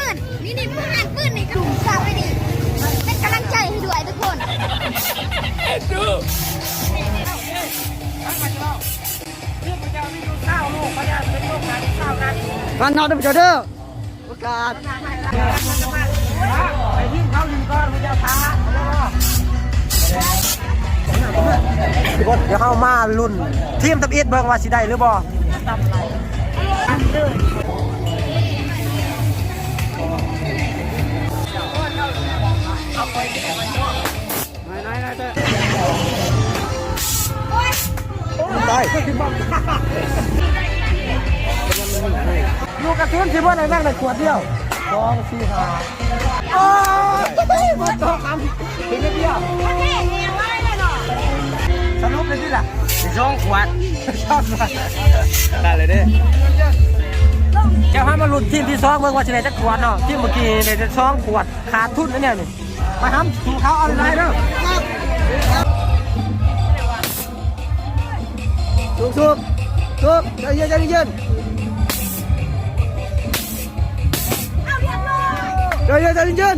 ປືນ ນີ້ ນີ້ ພວກຮ້ານປືນນີ້ ກະລຸມຊາວໄປນີ້ ເປັນກຳລັງໃຈໃຫ້ດ້ວຍທຸກຄົນ. ງານເຮົາເດີພວກເຈົ້າເດີ ປະກາດ ໄປທີມເຂົາຫຼິ້ນກ່ອນ ພວກເຈົ້າຖ້າ ດຽວເຮົາມາລຸ້ນທີມທຳອິດເບິ່ງວ່າຊິໄດ້ຫຼືບໍ່. ຕຳໄຫຼ ຕຳເດີ. ລູກກະສຸນຊິເບິດໃນນັ້ນໄດ້ຂວດດຽວ ສອງ ສີ່ ຫ້າ ໂອ້ຍ ໝົດສອງອັນ ເປັນເທື່ອດຽວ ສະຫຼຸບເລີຍຕິລະ ສອງຂວດ ສອງຂວດ ໄດ້ເລີຍເດ້. ເຈົ້າ ເຮົາມາລຸ້ນທີມທີສອງເບິ່ງວ່າຊິໄດ້ຈັກຂວດເນາະ ທີມເມື່ອກີ້ໄດ້ແຕ່ສອງຂວດ ຂາດທຶນແນວນີ້ ໄປຫາສູ່ເຂົາອອນລາຍເດີ. ສຸກໆ ສຸກ ໃຈເຢັນ ໃຈເຢັນ ໃຈເຢັນ ໃຈເຢັນ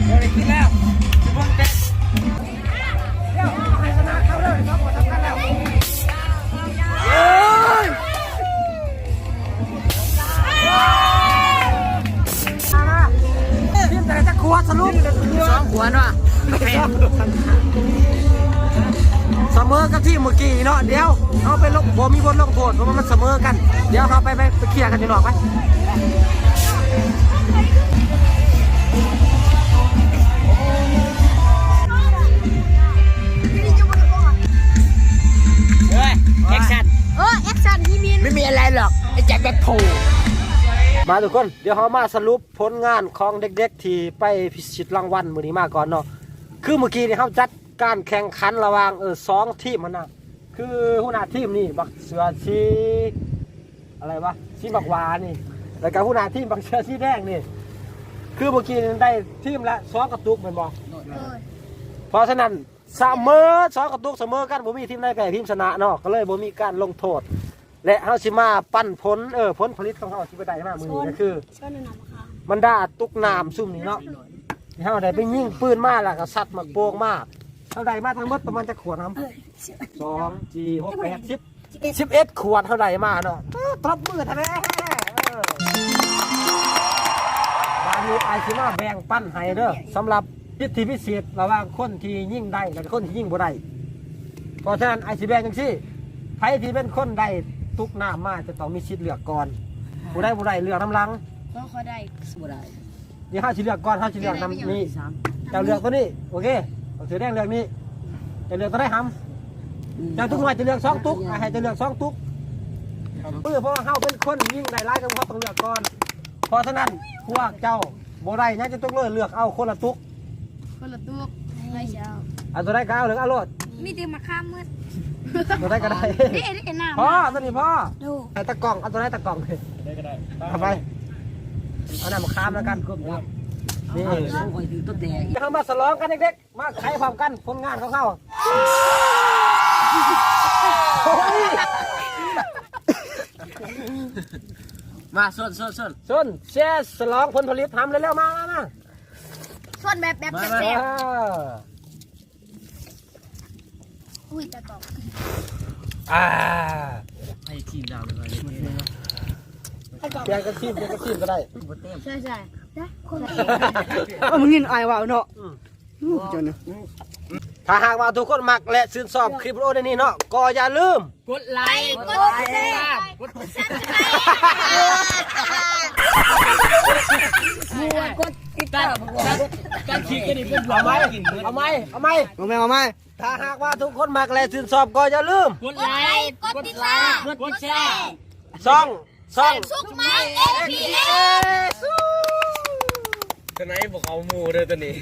ບໍ່ໄດ້ກິນແລ້ວ ເບິ່ງແຕ່ ທີມໃດຈັກຂວດສະຫຼຸບ? ສອງຂວດວ່າ ສະເໝີກັບທີມເມື່ອກີ້ເນາະ. ດຽວເຮົາໄປລົງ ບໍ່ມີບົດລົງໂທດ ເພາະວ່າມັນສະເໝີກັນ. ດຽວເຮົາໄປ ໄປ ໄປເຄຍກັນຢູ່ນອກໄປ. ເອີຍ ແອັກຊັນ ເອີ ແອັກຊັນ ທີ່ມິນ ບໍ່ມີອະໄລຫຼອກ ໄອ້ແຈັກແບັກໂພ. ມາທຸກຄົນ ດຽວເຮົາມາສະຫຼຸບຜົນງານຂອງເດັກໆ ທີ່ໄປພິຊິດລາງວັນມື້ນີ້ມາກ່ອນເນາະ. ຄືເມື່ອກີ້ນີ້ເຮົາຈັດການແຂ່ງຂັນລະຫວ່າງ ເອີ ສອງທີມຫັ້ນນະ ຄືຫົວໜ້າທີມນີ້ບັກເສື້ອສີ ອະໄລວະ ສີບັກຫວ້ານີ້ ແລ້ວກະຫົວໜ້າທີມບັກເສື້ອສີແດງນີ້ ຄືເມື່ອກີ້ນີ້ໄດ້ທີມລະສອງກະຕຸກແມ່ນບໍ່? ໂດຍ ເພາະສະນັ້ນ ສະເໝີ ສອງກະຕຸກສະເໝີກັນ ບໍ່ມີທີມໃດແພ້ທີມຊະນະເນາະ ກໍເລີຍບໍ່ມີການລົງໂທດ ແລະ ເຮົາຊິມາປັນຜົນ ເອີ ຜົນຜະລິດຂອງເຮົາທີ່ໄປໄດ້ມາມື້ນີ້ກໍຄື ບັນດາຕຸກນ້ຳຊຸມນີ້ເນາະ ທີ່ເຮົາໄດ້ໄປຍິງປືນມາ ແລ້ວກໍສັດໝາກໂປ່ງມາ ເຮົາໄດ້ມາທັງໝົດປະມານຈັກຂວດຫຳ? ສອງ ສີ່ ຫົກ ແປດ ສິບ ສິບເອັດຂວດເຮົາໄດ້ມາເນາະ. ເອີ ຕົບມືແທ້ໆ ເອີ ບາດນີ້ອ້າຍຊິມາແບ່ງປັນໃຫ້ເດີ ສຳລັບສິດທິພິເສດລະຫວ່າງຄົນທີ່ຍິງໄດ້ ແລະ ຄົນທີ່ຍິງບໍ່ໄດ້. ເພາະສະນັ້ນ ອ້າຍຊິແບ່ງຈັ່ງຊີ້ ໃຜທີ່ເປັນຄົນໄດ້ຕຸກນ້ຳມາ ຈະຕ້ອງມີສິດເລືອກກ່ອນ. ຜູ້ໃດບໍ່ໄດ້ ເລືອກນຳຫຼັງ. ຂໍ ຂໍໄດ້ ບໍ່ໄດ້. ນີ້ເຮົາຊິເລືອກກ່ອນ ເຮົາຊິເລືອກນຳນີ້ ເຈົ້າເລືອກຕົວນີ້ ໂອເຄ ເອົາເສື້ອແດງເລືອກນີ້ ເຈົ້າເລືອກຕົວໃດຫຳ? ເຈົ້າຕຸກນ້ອຍ ເຈົ້າເລືອກສອງຕຸກ ໃຫ້ເຈົ້າເລືອກສອງຕຸກ ເອີ ເພາະວ່າເຮົາເປັນຄົນຍິງໄດ້ຫຼາຍກວ່າ ເຮົາຕ້ອງເລືອກກ່ອນ. ເພາະສະນັ້ນ ພວກເຈົ້າບໍ່ໄດ້ຫຍັງຈັກຕຸກເລີຍ ເລືອກເອົາຄົນລະຕຸກ ຄົນລະຕຸກ ໃຜຊິເອົາ ເອົາຕົວໃດກໍເອົາ ເລືອກເອົາໂລດ ມີແຕ່ໝາກຂາມໝົດ ຕົວໃດກໍໄດ້ ເດ້ ເດ້ນ້ຳ ພໍ ຕົວນີ້ພໍ ໃຫ້ຕາກ້ອງ ເອົາຕົວໃດຕາກ້ອງ ເອົາໄປ ເອົານ້ຳມະຂາມແລ້ວກັນ ນີ້ ເຮົາມາສະຫຼອງກັນເດັກໆ ມາໄຂພ້ອມກັນຜົນງານຂອງເຮົາ ໂອ້ຍ ມາຊົນ ຊົນ ຊົນ ຊົນ ເຊຍ ສະຫຼອງຜົນຜະລິດທຳເລັວໆ ມາ ມາ ມາ ຊົນແບບ ແບບແຊບໆ ເອີ ອຸ້ຍ ຕາກອງ ອ່າ ໃຫ້ທີມດາວເລີຍ ປ່ຽນກັນທີມ ປ່ຽນກັນທີມກໍໄດ້ ໃຊ່ໆ ເອົາ ມຶງຍິນອ້າຍເວົ້າເນາະ ອືມ ໂອ້ ເຈົ້ານີ້ ຖ້າຫາກວ່າທຸກຄົນມັກ ແລະ ຊື່ນຊອບຄລິບວິດີໂອນີ້ເນາະ ກໍຢ່າລືມ ກົດໄລ ກົດແຊ ກົດ ກົດຕິດຕາມ ການ ການ ການຂີດກັນນີ້ເປັນ ເອົາໃໝ່ ເອົາໃໝ່ ເອົາໃໝ່ ເອົາໃໝ່ ເອົາໃໝ່ ຖ້າຫາກວ່າທຸກຄົນມັກ ແລະ ຊື່ນຊອບ ກໍຢ່າລືມ ກົດໄລ ກົດຕິດຕາມ ກົດແຊ ຊ່ອງ ຊ່ອງ ສຸກໄມ ເອັຟພີເອ ສະໄນບໍ່ເຂົ້າໝູ່ເດີຕົວນີ້.